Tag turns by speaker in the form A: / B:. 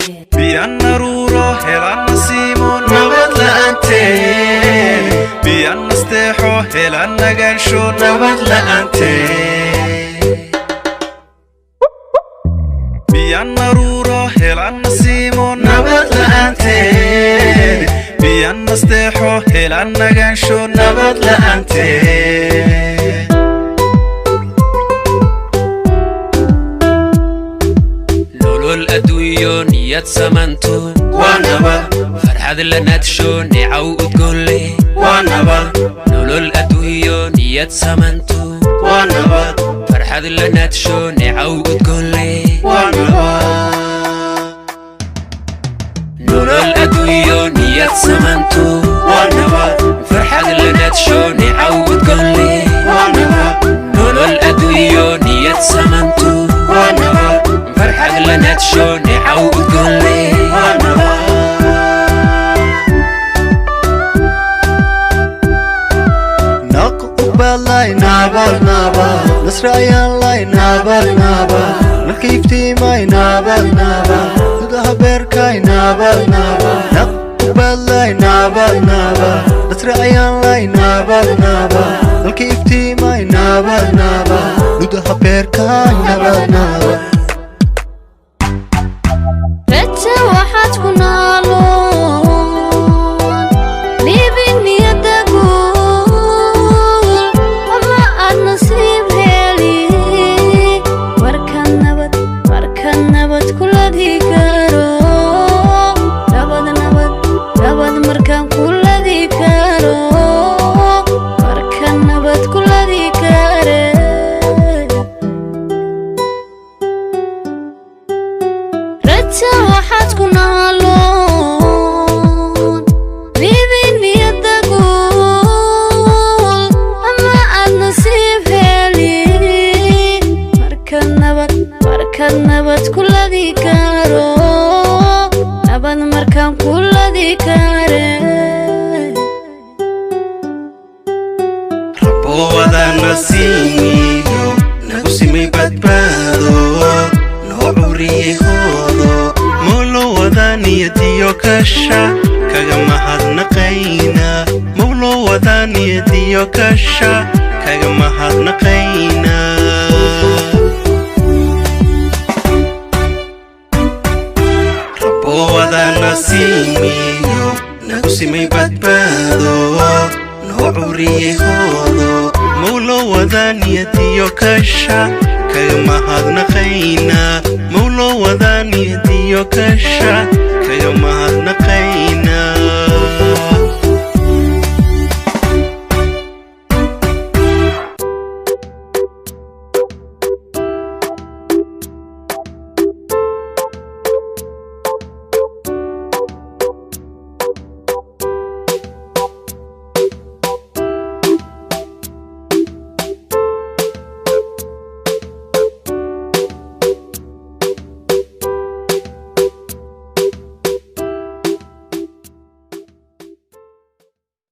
A: Biyan naruuro helaan nasiimo nabad la'aanteed, biyan nasteexo helaan nagaansho nabad la'aanteed. Biyan naruuro helaan nasiimo nabad la'aanteed, biyan nasteexo helaan nagaansho nabad la'aanteed.
B: Nolol adduunyo niyad samanto
A: Waa nabad.
B: Farxad la naadsho neecaw udgoon leh.
A: Waa nabad.
B: Nolol adduunyo niyad samanto
A: Waa nabad.
B: Farxad la naadsho neecaw udgoon leh.
A: Waa nabad.
B: Nolol adduunyo niyad samanto
A: Waa nabad.
B: Farxad la naadsho neecaw udgoon leh.
A: Waa nabad.
B: Nolol adduunyo niyad samanto
A: Waa nabad.
B: Farxad la naadsho neecaw udgoon leh.
A: Waa nabad.
C: Naq ubalay nabad nabad, nasrayalay nabad nabad, nalka iftiimay nabad nabad, gudaha beerkay nabad nabad. Naq ubalay nabad nabad, nasrayalay nabad nabad, nalka iftiimay nabad nabad, gudaha beerkay nabad nabad.
D: Raja waxaad ku naaloon liibin niyadda guul ama aad nasiib heli marka nabad, marka nabad kuladi karo, nabad nabad nabad markaan kuladi karo, marka nabad kuladi kare. Raja waxaad ku naaloon liibin niyadda guul ama aad nasiib heli marka nabad, marka nabad kuladi karo, nabad markaan kuladi kare.
A: Rabbowadana siimiyo nagu simay badbaado noo curiyey hoodo mawlowada niyadiyo kasha kaga mahadnaqayna, mawlowada niyadiyo kasha kaga mahadnaqayna. Rabbowadana siimiyo nagu simay badbaado noo curiyey hoodo mawlowada niyadiyo kasha kaga mahadnaqayna.